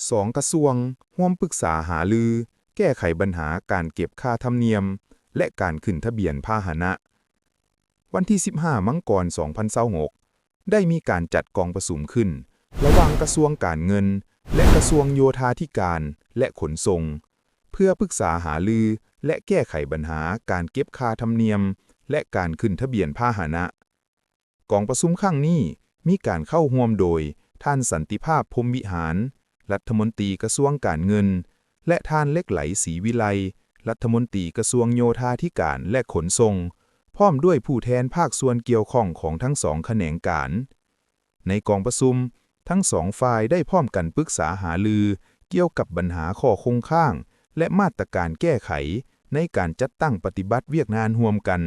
ສອງ ກະຊວງຮ່ວມປຶກສາຫາລືແກ້ໄຂບັນຫາການເກັບຄ່າທຳນຽມ ແລະ ການຂຶ້ນທະບຽນພາຫະນະ. ວັນທີສິບຫ້າ ມັງກອນ ສອງພັນຊາວຫົກ ໄດ້ມີການຈັດກອງປະຊຸມຂຶ້ນ ລະຫວ່າງກະຊວງການເງິນ ແລະ ກະຊວງໂຍທາທິການ ແລະ ຂົນສົ່ງ ເພື່ອປຶກສາຫາລື ແລະ ແກ້ໄຂບັນຫາການເກັບຄ່າທຳນຽມ ແລະ ການຂຶ້ນທະບຽນພາຫະນະ. ກອງປະຊຸມຄັ້ງນີ້ມີການເຂົ້າຮ່ວມໂດຍ ທ່ານ ສັນຕິພາບ ພົມວິຫານ ລັດຖະມົນຕີກະຊວງການເງິນ ແລະ ທ່ານ ເລັກໄຫຼ ສີວິໄລ ລັດຖະມົນຕີກະຊວງໂຍທາທິການ ແລະ ຂົນສົ່ງ ພ້ອມດ້ວຍຜູ້ແທນພາກສ່ວນກ່ຽວຂ້ອງຂອງທັງສອງຂະແໜງການ. ໃນກອງປະຊຸມ, ທັງສອງຝ່າຍໄດ້ພ້ອມກັນປຶກສາຫາລືກ່ຽວກັບບັນຫາຂໍ້ຄົງຄ້າງ ແລະ ມາດຕະການແກ້ໄຂໃນການຈັດຕັ້ງປະຕິບັດວຽກງານຮ່ວມກັນ,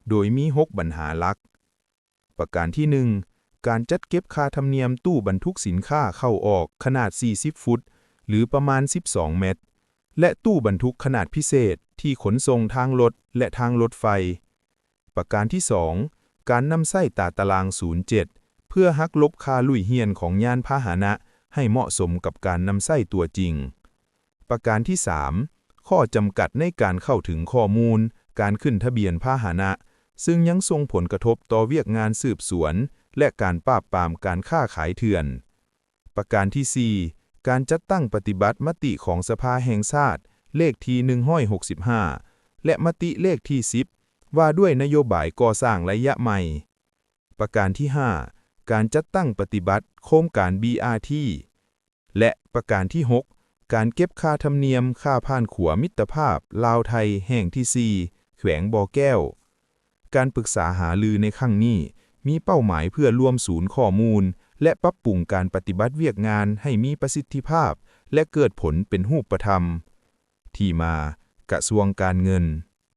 ໂດຍມີຫົກບັນຫາຫຼັກ. ປະການທີໜຶ່ງ, ການຈັດເກັບຄ່າທຳນຽມຕູ້ບັນທຸກສິນຄ້າເຂົ້າອອກຂະໜາດສີ່ສິບຟຸດ ຫຼື ປະມານສິບສອງແມັດ ແລະ ຕູ້ບັນທຸກຂະໜາດພິເສດທີ່ຂົນສົ່ງທາງລົດ ແລະ ທາງລົດໄຟ. ປະການທີສອງ, ການນຳໃຊ້ຕາຕະລາງສູນເຈັດ ເພື່ອຫັກລົບຄ່າລຸ້ຍຮຽນຂອງຍານພາຫະນະໃຫ້ເໝາະສົມກັບການນຳໃຊ້ຕົວຈິງ. ປະການທີສາມ, ຂໍ້ຈຳກັດໃນການເຂົ້າເຖິງຂໍ້ມູນການຂຶ້ນທະບຽນພາຫະນະ, ຊຶ່ງຍັງສົ່ງຜົນກະທົບຕໍ່ວຽກງານສືບສວນ ແລະ ການປາບປາມການຄ້າຂາຍເຖື່ອນ. ປະການທີສີ່, ການຈັດຕັ້ງປະຕິບັດມະຕິຂອງສະພາແຫ່ງຊາດເລກທີໜຶ່ງຮ້ອຍຫົກສິບຫ້າ ແລະ ມະຕິເລກທີສິບ ວ່າດ້ວຍນະໂຍບາຍກໍ່ສ້າງໄລຍະໃໝ່. ປະການທີຫ້າ, ການຈັດຕັ້ງປະຕິບັດໂຄງການ ບີ ອາ ທີ ແລະ ປະການທີຫົກ, ການເກັບຄ່າທຳນຽມຄ່າຜ່ານຂົວມິດຕະພາບລາວ-ໄທແຫ່ງທີສີ່ ແຂວງບໍ່ແກ້ວ. ການປຶກສາຫາລືໃນຄັ້ງນີ້ ມີເປົ້າໝາຍເພື່ອລວມສູນຂໍ້ມູນ ແລະ ປັບປຸງການປະຕິບັດວຽກງານໃຫ້ມີປະສິດທິພາບ ແລະ ເກີດຜົນເປັນຮູບປະທຳ. ທີ່ມາ, ກະຊວງການເງິນ.